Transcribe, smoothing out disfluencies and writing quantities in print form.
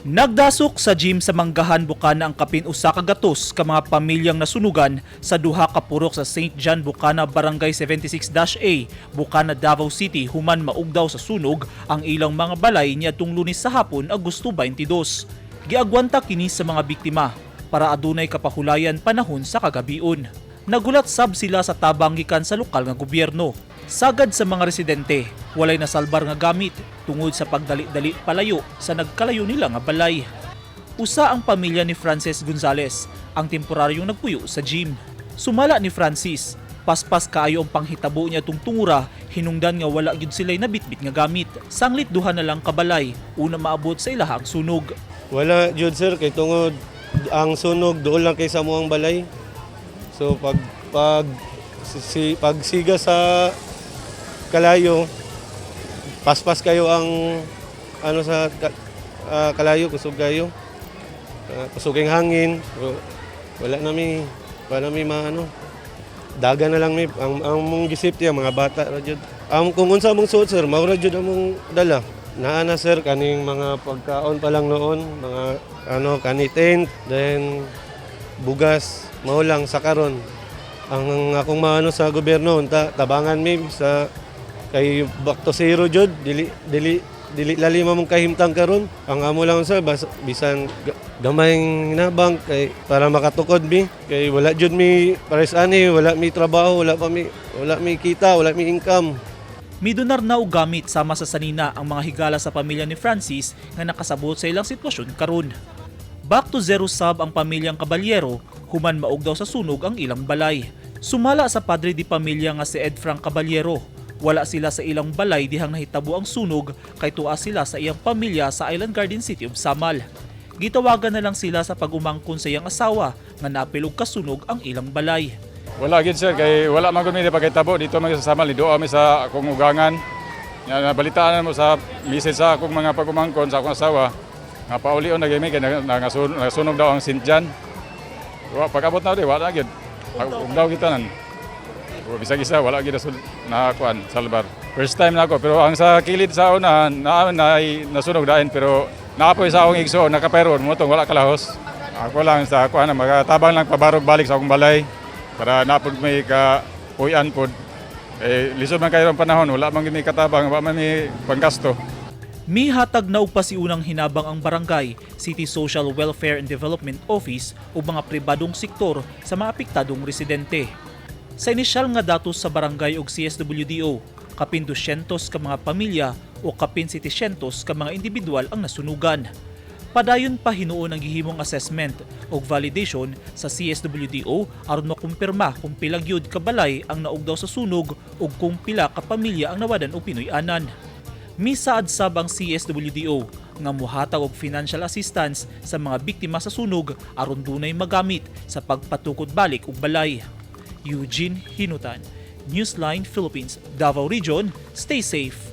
Nagdasok sa gym sa Manggahan, Bukana ang kapin 100 ka mga pamilyang nasunugan sa duha ka purok sa St. John Bukana, Barangay 76-A, Bukana, Davao City human maugdaw sa sunog ang ilang mga balay niadtong Lunes sa hapon, Agosto 22. Giagwanta kini sa mga biktima para adunay kapahulayan panahon sa kagabion. Nagulat sab sila sa tabang gikan sa lokal nga gobyerno. Sagad sa mga residente, walay nasalbar nga gamit tungod sa pagdali-dali palayo sa nagkalayo nila nga balay. Usa ang pamilya ni Francis Gonzales, ang temporaryong nagpuyo sa gym. Sumala ni Francis, paspas kaayo ang panghitabo niya tung tungura, hinungdan nga wala gyud sila'y nabitbit nga gamit. Sanglit duha na lang kabalay, una maabot sa ilahang sunog. Wala jud, sir, kay tungod ang sunog doon lang kay sa amuang balay. So pag pag si, pagsiga sa kalayo, paspas kayo ang ano sa kalayo, kusog kayo. Kusog ang hangin. So, wala nami maano. Daga na lang mi ang among gisip mga bata ra jud. Ang kung unsa among suot, sir, mao ra jud among dala. Naa na, sir, kaning mga pagkaon pa lang noon, mga ano kani tent, then bugas, mao lang sa karon. Ang akong maano sa gobyerno, unta tabangan mi sa kay back to zero jud, dili dili dili lalim among kahimtang karon. Ang amo lang sa bas, bisan gamayng hinabang kay para makatukod mi kay wala jud mi pares ani, wala mi trabaho, wala pa mi, wala mi kita, wala mi income. Midonar na og gamit sama sa sanina ang mga higala sa pamilya ni Francis nga nakasabot sa ilang sitwasyon karon. Back to zero sab ang pamilyang Caballero human maugdaw sa sunog ang ilang balay. Sumala sa padre di pamilya nga si Ed Frank Caballero, wala sila sa ilang balay dihang nahitabo ang sunog kay tua sila sa iyang pamilya sa Island Garden City of Samal. Gitawagan na lang sila sa pag-umangkon sa iyang asawa nga naapil og kasunog ang ilang balay. Wala gid, sir, kay wala man gud mi pagkitabo dito man sa Samal, ni mi sa akong ugangan. Nya nabalitaan mo sa message sa akong mga pag-umangkon sa akong asawa nga paulion na gyud mi kay nasunog daw ang St. John. Wa pag-abot na di wala gid. Ugdaw kita nan. Wa bisag isa wala gid na kuan salbar. First time na ako, pero ang sa kilid sa una na, na nasunog dahin, pero naapoy sa akong igsoon nakapayron mo tong wala kalahos. Ako lang sa kuan na magatabang lang pabarog balik sa akong balay para napod may ka puy-an pod. Eh, lisod man kayo ang panahon, wala man gyud may katabang, wala man may panggasto. Mihatag na og pasiunang hinabang ang barangay, City Social Welfare and Development Office ug mga pribadong sektor sa mga apektadong residente. Sa inisyal nga datos sa barangay ug CSWDO, kapin 200 ka mga pamilya o kapin 700 ka mga individual ang nasunugan. Padayon pa hinuon ang gihimong assessment ug validation sa CSWDO aron makumpirma kung pila gyud ka balay ang naugdaw sa sunog ug kung pila ka pamilya ang nawadan og Pinoy-anan. Misaad sab ang CSWDO nga muhatag og financial assistance sa mga biktima sa sunog aron dunay magamit sa pagpatukod balik og balay. Eugene Hinutan, Newsline Philippines, Davao Region, stay safe.